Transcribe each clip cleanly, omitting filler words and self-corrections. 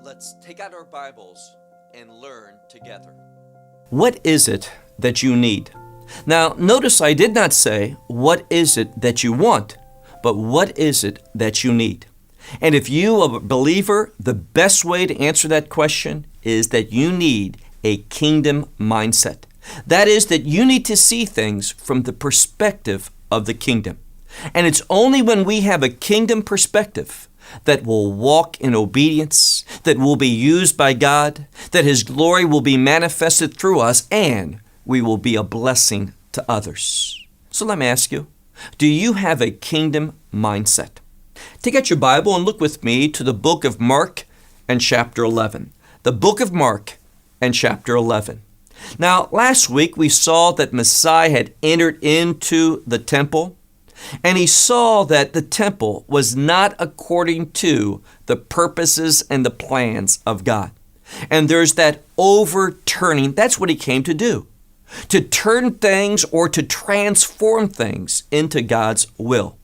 Let's take out our Bibles and learn together. What is it that you need? Now, notice I did not say, what is it that you want, but what is it that you need? And if you are a believer, the best way to answer that question is that you need a kingdom mindset. That is, that you need to see things from the perspective of the kingdom. And it's only when we have a kingdom perspective that will walk in obedience, that will be used by God, that His glory will be manifested through us, and we will be a blessing to others. So let me ask you, do you have a kingdom mindset? Take out your Bible and look with me to the book of Mark and chapter 11. The book of Mark and chapter 11. Now, last week we saw that Messiah had entered into the temple, and he saw that the temple was not according to the purposes and the plans of God. And there's that overturning. That's what he came to do. To turn things or to transform things into God's will.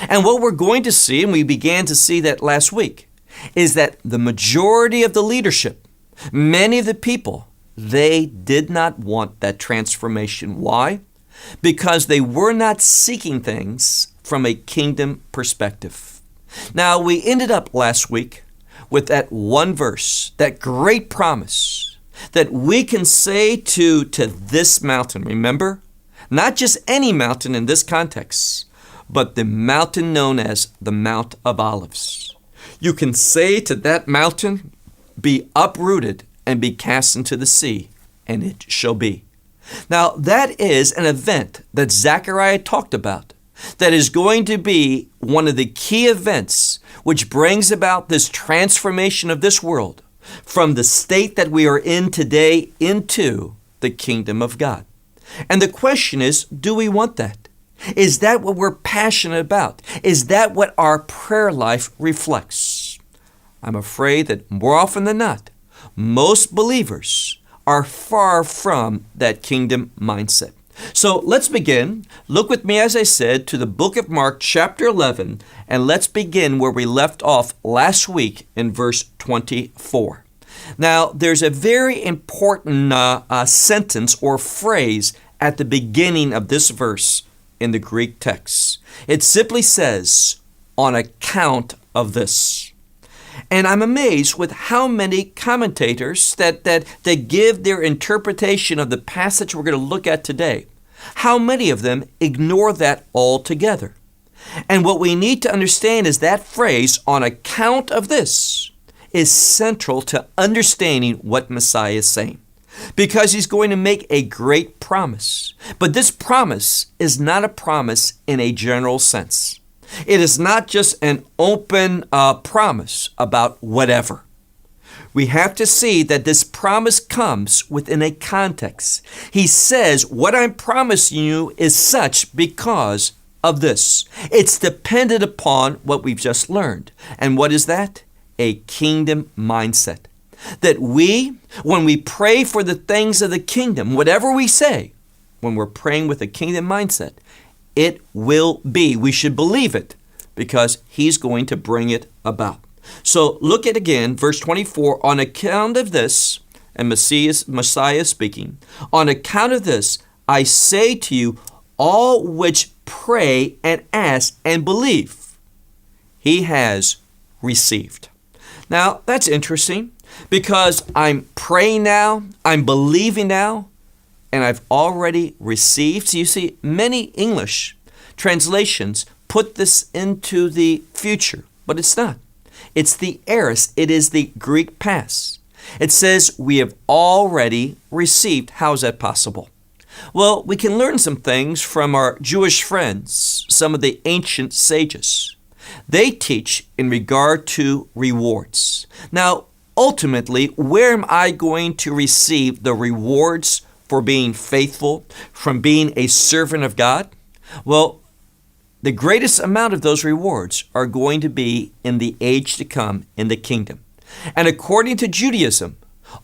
And what we're going to see, and we began to see that last week, is that the majority of the leadership, many of the people, they did not want that transformation. Why? Because they were not seeking things from a kingdom perspective. Now, we ended up last week with that one verse, that great promise that we can say to this mountain, remember? Not just any mountain in this context, but the mountain known as the Mount of Olives. You can say to that mountain, be uprooted and be cast into the sea, and it shall be. Now, that is an event that Zechariah talked about that is going to be one of the key events which brings about this transformation of this world from the state that we are in today into the kingdom of God. And the question is, do we want that? Is that what we're passionate about? Is that what our prayer life reflects? I'm afraid that more often than not, most believers are far from that kingdom mindset. So let's begin. Look with me, as I said, to the book of Mark, chapter 11, and let's begin where we left off last week in verse 24. Now, there's a very important sentence or phrase at the beginning of this verse in the Greek text. It simply says, on account of this. And I'm amazed with how many commentators that give their interpretation of the passage we're going to look at today. How many of them ignore that altogether? And what we need to understand is that phrase, on account of this, is central to understanding what Messiah is saying. Because he's going to make a great promise. But this promise is not a promise in a general sense. It is not just an open promise about whatever. We have to see that this promise comes within a context. He says, what I'm promising you is such because of this. It's dependent upon what we've just learned. And what is that? A kingdom mindset. That when we pray for the things of the kingdom, whatever we say, when we're praying with a kingdom mindset, it will be. We should believe it because he's going to bring it about. So look at again, verse 24, on account of this, and Messiah speaking, on account of this, I say to you, all which pray and ask and believe, he has received. Now, that's interesting because I'm praying now, I'm believing now, and I've already received. So you see, many English translations put this into the future, but it's not. It's the aorist. It is the Greek past. It says we have already received. How is that possible? Well, we can learn some things from our Jewish friends, some of the ancient sages. They teach in regard to rewards. Now, ultimately, where am I going to receive the rewards for being faithful, from being a servant of God? Well, the greatest amount of those rewards are going to be in the age to come in the kingdom. And according to Judaism,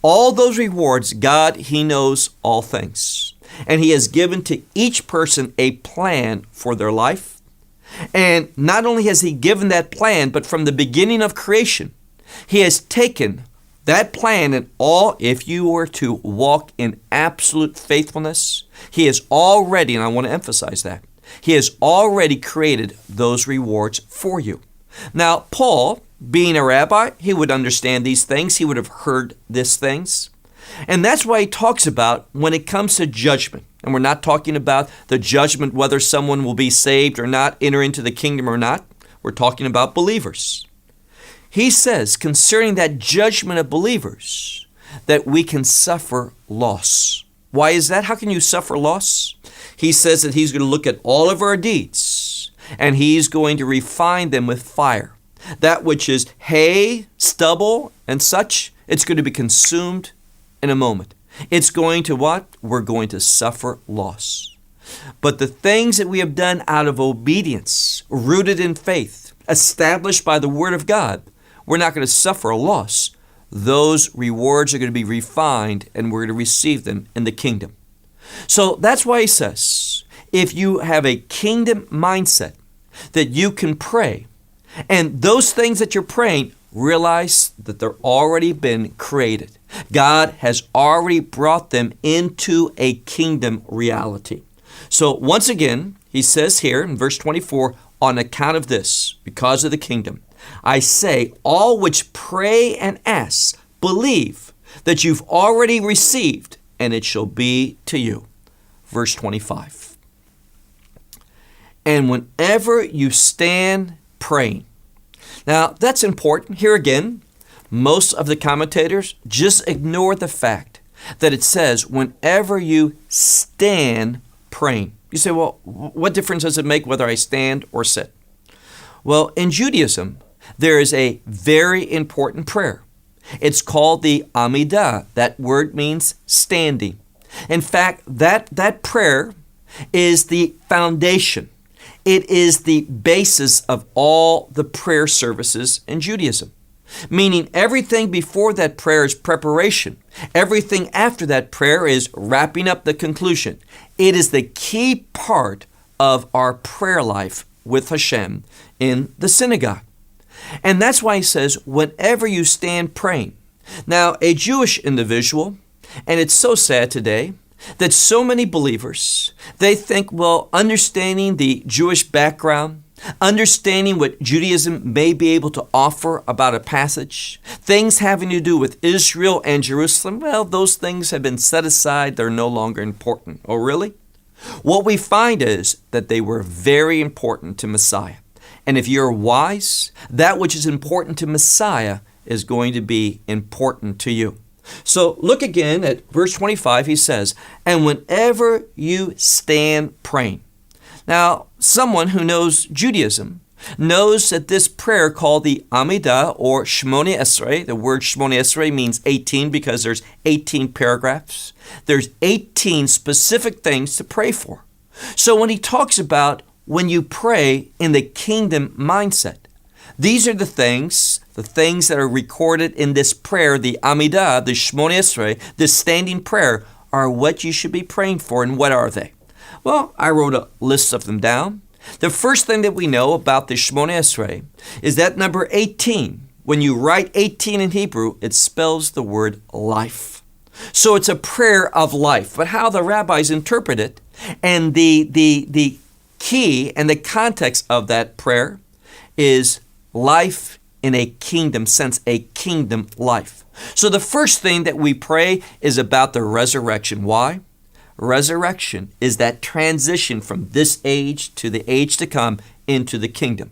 all those rewards, God, He knows all things. And He has given to each person a plan for their life. And not only has He given that plan, but from the beginning of creation, He has taken That plan and all, if you were to walk in absolute faithfulness, He has already, and I want to emphasize that, He has already created those rewards for you. Now, Paul, being a rabbi, he would understand these things. He would have heard these things. And that's why he talks about when it comes to judgment, and we're not talking about the judgment whether someone will be saved or not, enter into the kingdom or not. We're talking about believers. He says concerning that judgment of believers that we can suffer loss. Why is that? How can you suffer loss? He says that He's going to look at all of our deeds and He's going to refine them with fire. That which is hay, stubble, and such, it's going to be consumed in a moment. It's going to what? We're going to suffer loss. But the things that we have done out of obedience, rooted in faith, established by the Word of God, we're not going to suffer a loss. Those rewards are going to be refined and we're going to receive them in the kingdom. So that's why he says, if you have a kingdom mindset, that you can pray, and those things that you're praying, realize that they're already been created. God has already brought them into a kingdom reality. So once again, he says here in verse 24, on account of this, because of the kingdom, I say, all which pray and ask, believe that you've already received, and it shall be to you. Verse 25. And whenever you stand praying. Now, that's important. Here again, most of the commentators just ignore the fact that it says, whenever you stand praying. You say, well, what difference does it make whether I stand or sit? Well, in Judaism, there is a very important prayer. It's called the Amidah. That word means standing. In fact, that prayer is the foundation. It is the basis of all the prayer services in Judaism. Meaning everything before that prayer is preparation. Everything after that prayer is wrapping up the conclusion. It is the key part of our prayer life with Hashem in the synagogue. And that's why he says, whenever you stand praying. Now, a Jewish individual, and it's so sad today, that so many believers, they think, well, understanding the Jewish background, understanding what Judaism may be able to offer about a passage, things having to do with Israel and Jerusalem, well, those things have been set aside. They're no longer important. Oh, really? What we find is that they were very important to Messiah. And if you're wise, that which is important to Messiah is going to be important to you. So look again at verse 25. He says, and whenever you stand praying. Now, someone who knows Judaism knows that this prayer called the Amidah or Shmone Esrei, the word Shmone Esrei means 18 because there's 18 paragraphs. There's 18 specific things to pray for. So when he talks about when you pray in the kingdom mindset, these are the things that are recorded in this prayer, the Amidah, the Shmone Esrei, this standing prayer, are what you should be praying for. And what are they? Well, I wrote a list of them down. The first thing that we know about the Shmone Esrei is that number 18. When you write 18 in Hebrew, it spells the word life. So it's a prayer of life. But how the rabbis interpret it and the key and the context of that prayer is life in a kingdom sense, a kingdom life. So the first thing that we pray is about the resurrection. Why? Resurrection is that transition from this age to the age to come into the kingdom.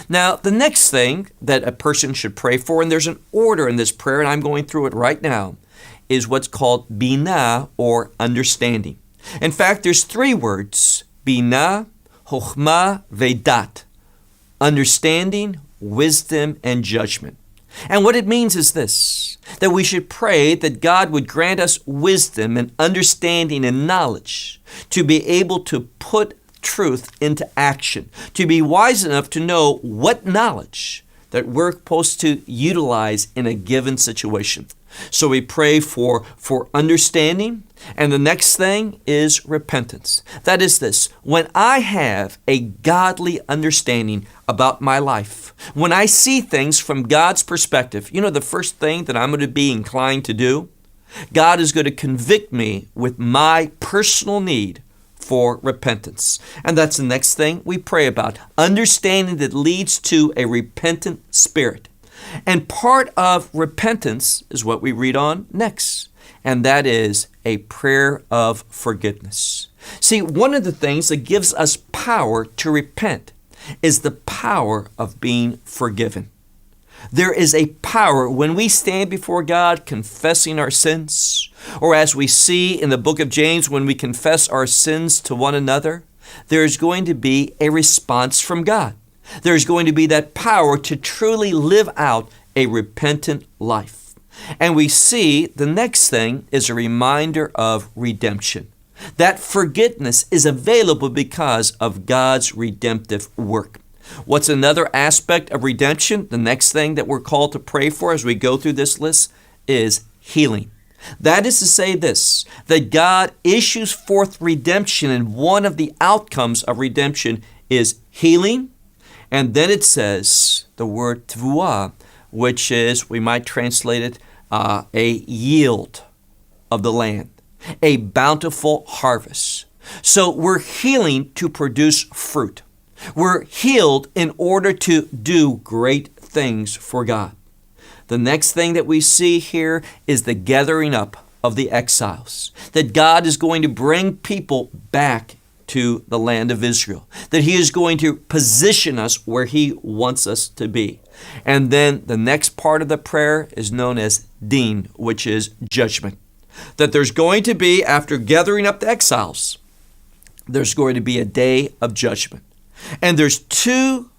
Now, the next thing that a person should pray for, and there's an order in this prayer, and I'm going through it right now, is what's called binah, or understanding. In fact, there's three words, binah, chokhmah, vedat, understanding, wisdom, and judgment. And what it means is this, that we should pray that God would grant us wisdom and understanding and knowledge to be able to put truth into action, to be wise enough to know what knowledge that we're supposed to utilize in a given situation. So we pray for understanding. And the next thing is repentance. That is this: when I have a godly understanding about my life, when I see things from God's perspective, the first thing that I'm going to be inclined to do, God is going to convict me with my personal need for repentance. And that's the next thing we pray about: understanding that leads to a repentant spirit. And part of repentance is what we read on next, and that is a prayer of forgiveness. See, one of the things that gives us power to repent is the power of being forgiven. There is a power when we stand before God confessing our sins, or as we see in the book of James, when we confess our sins to one another, there is going to be a response from God. There's going to be that power to truly live out a repentant life. And we see the next thing is a reminder of redemption. That forgiveness is available because of God's redemptive work. What's another aspect of redemption? The next thing that we're called to pray for as we go through this list is healing. That is to say this, that God issues forth redemption, and one of the outcomes of redemption is healing. And then it says the word tvua, which is, we might translate it, a yield of the land, a bountiful harvest. So we're healing to produce fruit. We're healed in order to do great things for God. The next thing that we see here is the gathering up of the exiles, that God is going to bring people back to the land of Israel, that He is going to position us where He wants us to be. And then the next part of the prayer is known as din, which is judgment. That there's going to be, after gathering up the exiles, there's going to be a day of judgment. And there's two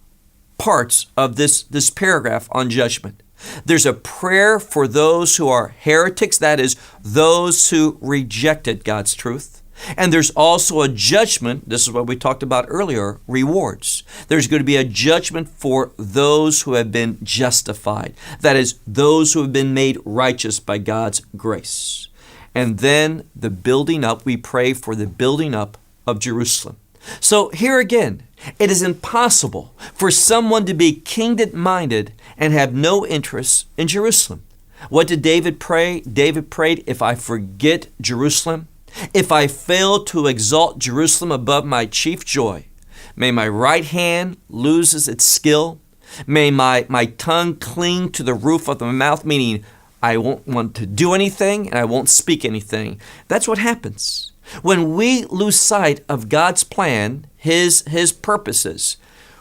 parts of this paragraph on judgment. There's a prayer for those who are heretics, that is, those who rejected God's truth. And there's also a judgment, this is what we talked about earlier, rewards. There's going to be a judgment for those who have been justified. That is, those who have been made righteous by God's grace. And then the building up, we pray for the building up of Jerusalem. So here again, it is impossible for someone to be kingdom-minded and have no interest in Jerusalem. What did David pray? David prayed, if I forget Jerusalem, if I fail to exalt Jerusalem above my chief joy, may my right hand lose its skill. May my tongue cling to the roof of my mouth, meaning I won't want to do anything and I won't speak anything. That's what happens. When we lose sight of God's plan, His purposes,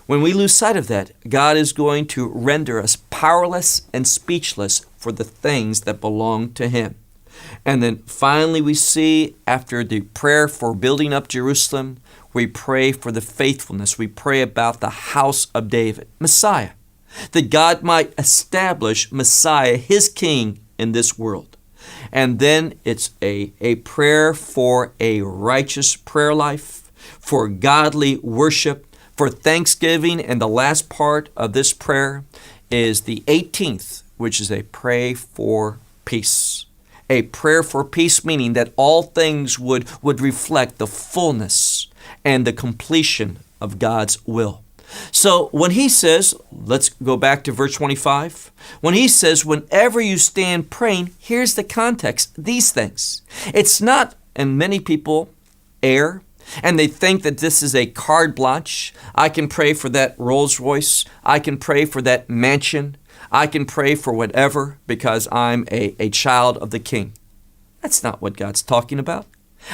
when we lose sight of that, God is going to render us powerless and speechless for the things that belong to Him. And then finally we see, after the prayer for building up Jerusalem, we pray for the faithfulness. We pray about the house of David, Messiah, that God might establish Messiah, His King, in this world. And then it's a prayer for a righteous prayer life, for godly worship, for thanksgiving. And the last part of this prayer is the 18th, which is a prayer for peace. A prayer for peace, meaning that all things would reflect the fullness and the completion of God's will. So when he says, let's go back to verse 25. When he says, whenever you stand praying, here's the context, these things. It's not, and many people err, and they think that this is a carte blanche. I can pray for that Rolls Royce. I can pray for that mansion. I can pray for whatever because I'm a child of the King. That's not what God's talking about.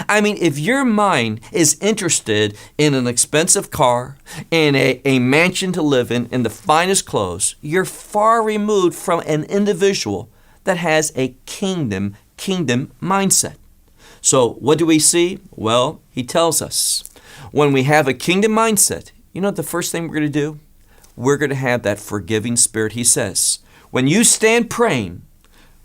I mean, if your mind is interested in an expensive car, in a mansion to live in the finest clothes, you're far removed from an individual that has a kingdom mindset. So what do we see? Well, he tells us, when we have a kingdom mindset, you know what the first thing we're going to do? We're going to have that forgiving spirit. He says, when you stand praying,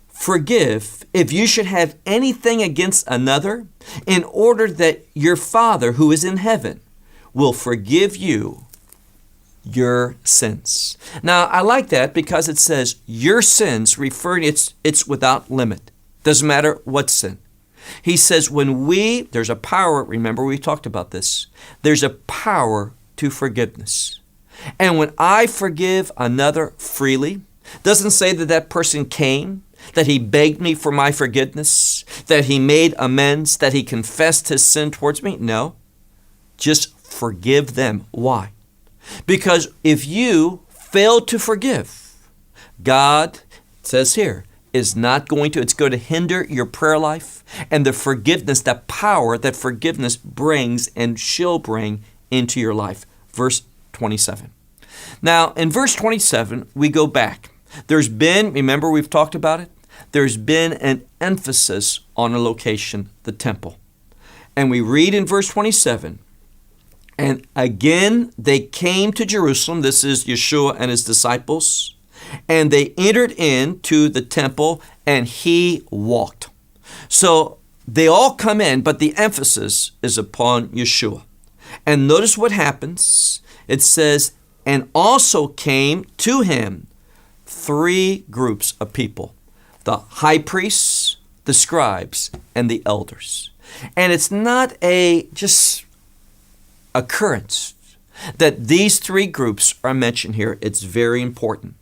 forgive if you should have anything against another, in order that your Father who is in heaven will forgive you your sins. Now, I like that because it says your sins, referring, it's without limit. Doesn't matter what sin. He says there's a power, remember we talked about this, there's a power to forgiveness. And when I forgive another freely, doesn't say that that person came, that he begged me for my forgiveness, that he made amends, that he confessed his sin towards me. No, just forgive them. Why? Because if you fail to forgive, God, it says here, it's going to hinder your prayer life and the forgiveness, the power that forgiveness brings and shall bring into your life. Verse 27. Now, in verse 27, we go back. Remember we've talked about it? There's been an emphasis on a location, the temple. And we read in verse 27, and again they came to Jerusalem, this is Yeshua and his disciples, and they entered into the temple and he walked. So they all come in, but the emphasis is upon Yeshua. And notice what happens. It says, and also came to him 3 groups of people, the high priests, the scribes, and the elders. And it's not a just occurrence that these 3 groups are mentioned here. It's very important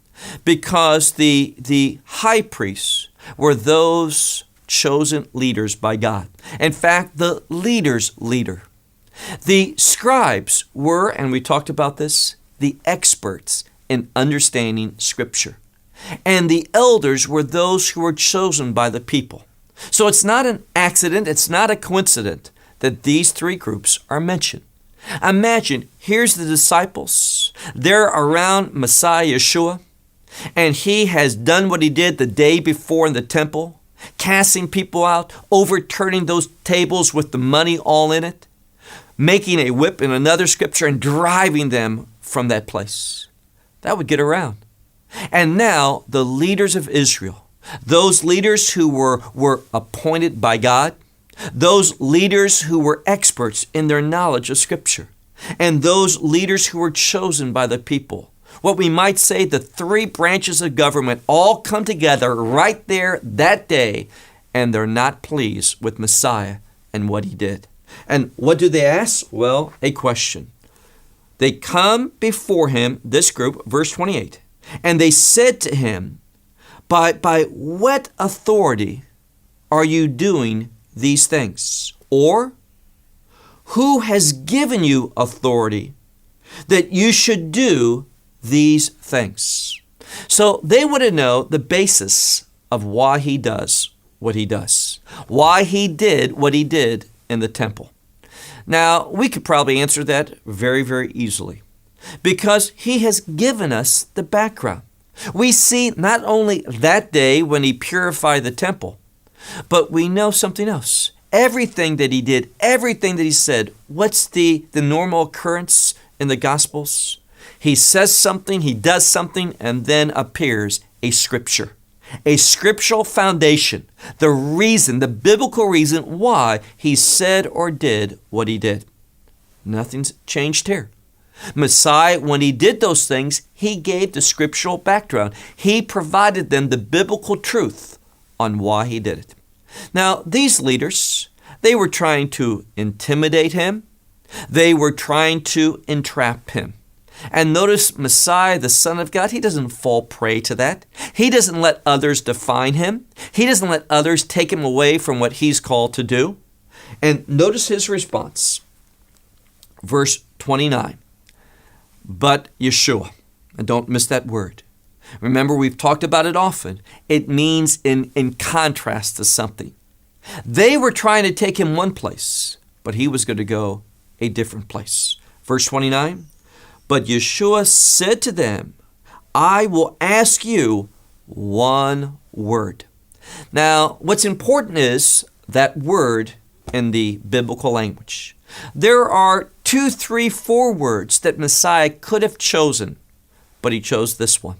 because the high priests were those chosen leaders by God. In fact, the leader's leader. The scribes were, and we talked about this, the experts in understanding Scripture. And the elders were those who were chosen by the people. So it's not an accident, it's not a coincidence that these 3 groups are mentioned. Imagine, here's the disciples. They're around Messiah Yeshua, and he has done what he did the day before in the temple, casting people out, overturning those tables with the money all in it, making a whip in another scripture and driving them from that place. That would get around. And now the leaders of Israel, those leaders who were appointed by God, those leaders who were experts in their knowledge of Scripture, and those leaders who were chosen by the people, what we might say the 3 branches of government all come together right there that day, and they're not pleased with Messiah and what he did. And what do they ask? Well, a question. They come before him, this group, verse 28, and they said to him, by what authority are you doing these things? Or, who has given you authority that you should do these things? So they want to know the basis of why he does what he does, why he did what he did in the temple. Now, we could probably answer that very, very easily because he has given us the background. We see not only that day when he purified the temple, but we know something else. Everything that he did, everything that he said, what's the normal occurrence in the Gospels? He says something, he does something, and then appears a scripture. A scriptural foundation, the reason, the biblical reason why he said or did what he did. Nothing's changed here. Messiah, when he did those things, he gave the scriptural background. He provided them the biblical truth on why he did it. Now, these leaders, they were trying to intimidate him. They were trying to entrap him. And notice Messiah, the Son of God, he doesn't fall prey to that. He doesn't let others define him. He doesn't let others take him away from what he's called to do. And notice his response. Verse 29. But Yeshua, and don't miss that word. Remember, we've talked about it often. It means in contrast to something. They were trying to take him one place, but he was going to go a different place. Verse 29. But Yeshua said to them, I will ask you one word. Now, what's important is that word in the biblical language. There are 2, 3, 4 words that Messiah could have chosen, but he chose this one.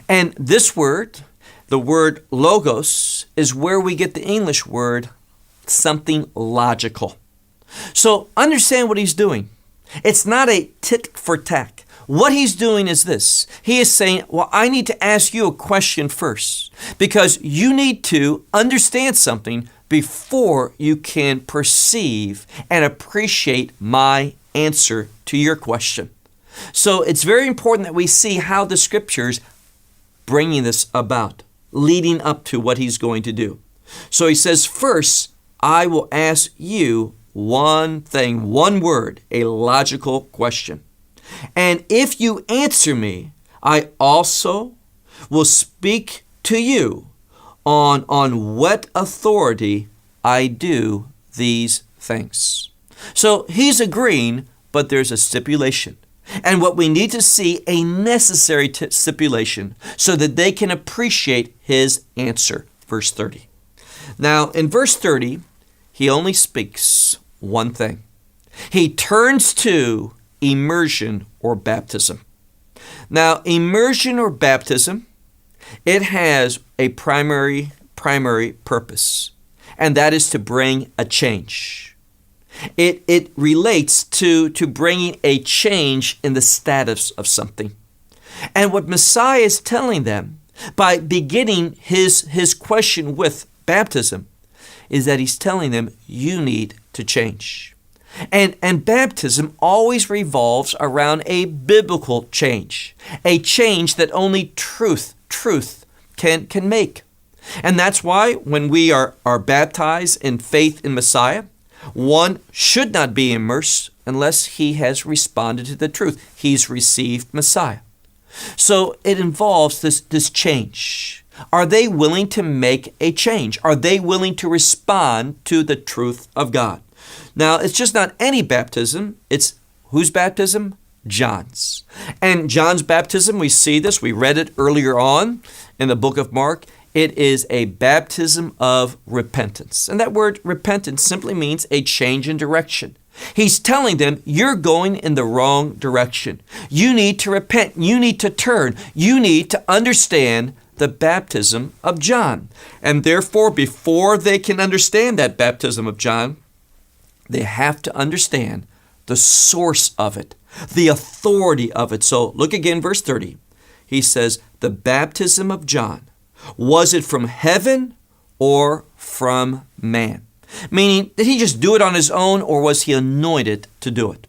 And this word, the word logos, is where we get the English word something logical. So understand what he's doing. It's not a tit for tat. what he's doing is this. He is saying, well, I need to ask you a question first, because you need to understand something before you can perceive and appreciate my answer to your question. So it's very important that we see how the Scriptures bringing this about, leading up to what he's going to do. So he says, first, I will ask you one thing, one word, a logical question. And if you answer me, I also will speak to you on what authority I do these things. So he's agreeing, but there's a stipulation. And what we need to see, a necessary stipulation, so that they can appreciate his answer. Verse 30. Now, in verse 30, he only speaks one thing. He turns to immersion or baptism. Now, immersion or baptism, it has a primary purpose, and that is to bring a change. It relates to bringing a change in the status of something. And what Messiah is telling them by beginning his question with baptism is that he's telling them, you need to change. And baptism always revolves around a biblical change, a change that only truth can make. And that's why when we are baptized in faith in Messiah, one should not be immersed unless he has responded to the truth. He's received Messiah. So it involves this change. Are they willing to make a change? Are they willing to respond to the truth of God? Now, it's just not any baptism. It's whose baptism? John's. And John's baptism, we see this. We read it earlier on in the book of Mark. It is a baptism of repentance. And that word repentance simply means a change in direction. He's telling them, you're going in the wrong direction. You need to repent. You need to turn. You need to understand the baptism of John. And therefore, before they can understand that baptism of John, they have to understand the source of it, the authority of it. So look again, verse 30. He says, the baptism of John, was it from heaven or from man? Meaning, did he just do it on his own, or was he anointed to do it?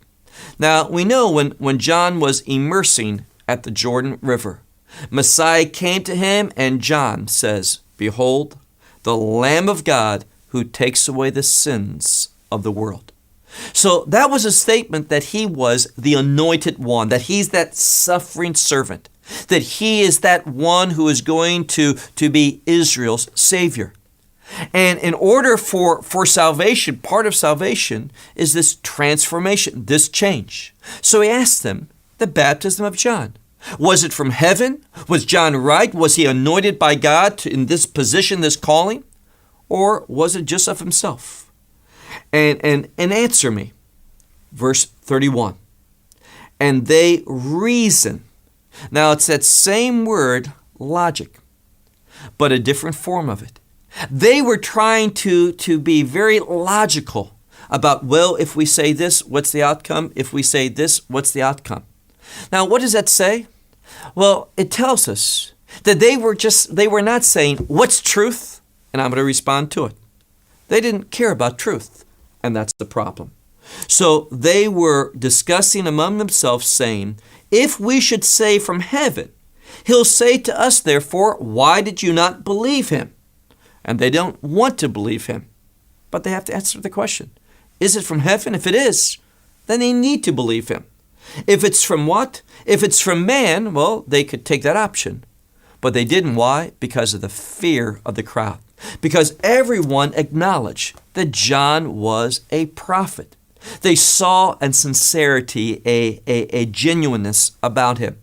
Now, we know when John was immersing at the Jordan River, Messiah came to him, and John says, behold, the Lamb of God who takes away the sins of the world. So that was a statement that he was the anointed one, that he's that suffering servant, that he is that one who is going to be Israel's Savior. And in order for salvation, part of salvation is this transformation, this change. So he asked them, the baptism of John, was it from heaven? Was John right? Was he anointed by God in this position, this calling? Or was it just of himself? And answer me. Verse 31. And they reason. Now it's that same word, logic, but a different form of it. They were trying to be very logical about, well, if we say this, what's the outcome? If we say this, what's the outcome? Now, what does that say? Well, it tells us that they were not saying, what's truth? And I'm going to respond to it. They didn't care about truth, and that's the problem. So they were discussing among themselves, saying, if we should say from heaven, he'll say to us, therefore, why did you not believe him? And they don't want to believe him, but they have to answer the question. Is it from heaven? If it is, then they need to believe him. If it's from what? If it's from man, well, they could take that option. But they didn't. Why? Because of the fear of the crowd. Because everyone acknowledged that John was a prophet. They saw in sincerity a genuineness about him.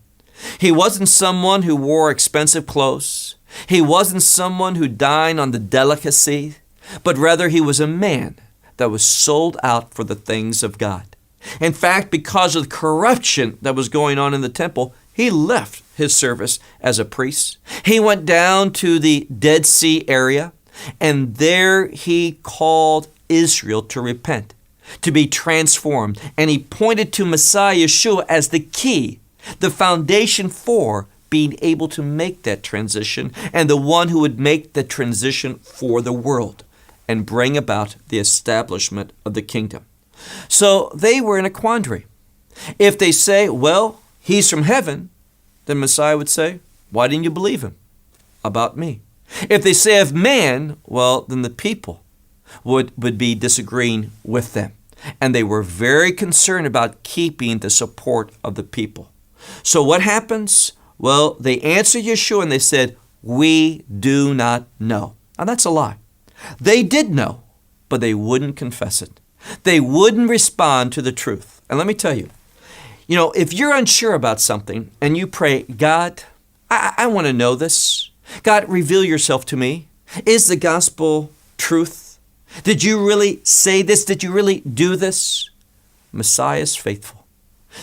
He wasn't someone who wore expensive clothes. He wasn't someone who dined on the delicacy, but rather he was a man that was sold out for the things of God. In fact, because of the corruption that was going on in the temple, he left his service as a priest. He went down to the Dead Sea area, and there he called Israel to repent, to be transformed. And he pointed to Messiah Yeshua as the key the foundation for being able to make that transition, and the one who would make the transition for the world and bring about the establishment of the kingdom. So they were in a quandary. If they say, well, he's from heaven, then Messiah would say, why didn't you believe him about me? If they say of man, well, then the people would be disagreeing with them. And they were very concerned about keeping the support of the people. So what happens? Well, they answered Yeshua and they said, we do not know. Now that's a lie. They did know, but they wouldn't confess it. They wouldn't respond to the truth. And let me tell you, if you're unsure about something and you pray, God, I want to know this. God, reveal yourself to me. Is the gospel truth? Did you really say this? Did you really do this? Messiah is faithful.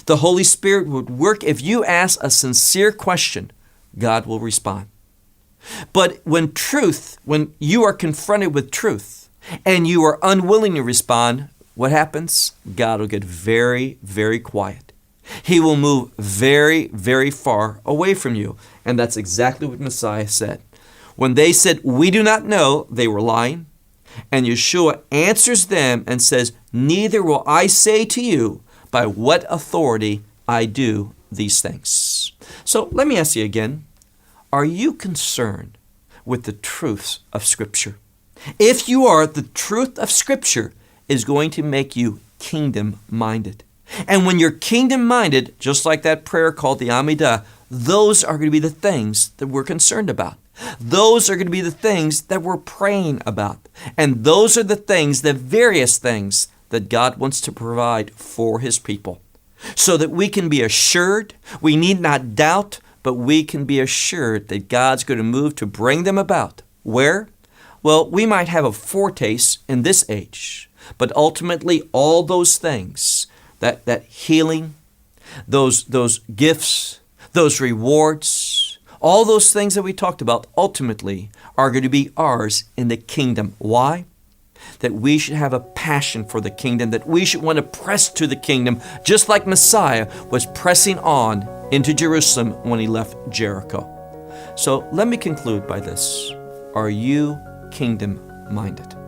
The Holy Spirit would work. If you ask a sincere question, God will respond. But when you are confronted with truth and you are unwilling to respond, what happens? God will get very, very quiet. He will move very, very far away from you. And that's exactly what Messiah said. When they said, we do not know, they were lying. And Yeshua answers them and says, neither will I say to you by what authority I do these things. So let me ask you again, are you concerned with the truths of Scripture? If you are, the truth of Scripture is going to make you kingdom-minded. And when you're kingdom-minded, just like that prayer called the Amidah, those are going to be the things that we're concerned about. Those are going to be the things that we're praying about. And those are the things, the various things that God wants to provide for His people. So that we can be assured, we need not doubt, but we can be assured that God's going to move to bring them about. Where? Well, we might have a foretaste in this age, but ultimately all those things, that healing, those gifts, those rewards, all those things that we talked about ultimately are going to be ours in the kingdom. Why? That we should have a passion for the kingdom, that we should want to press to the kingdom, just like Messiah was pressing on into Jerusalem when he left Jericho. So let me conclude by this. Are you kingdom-minded?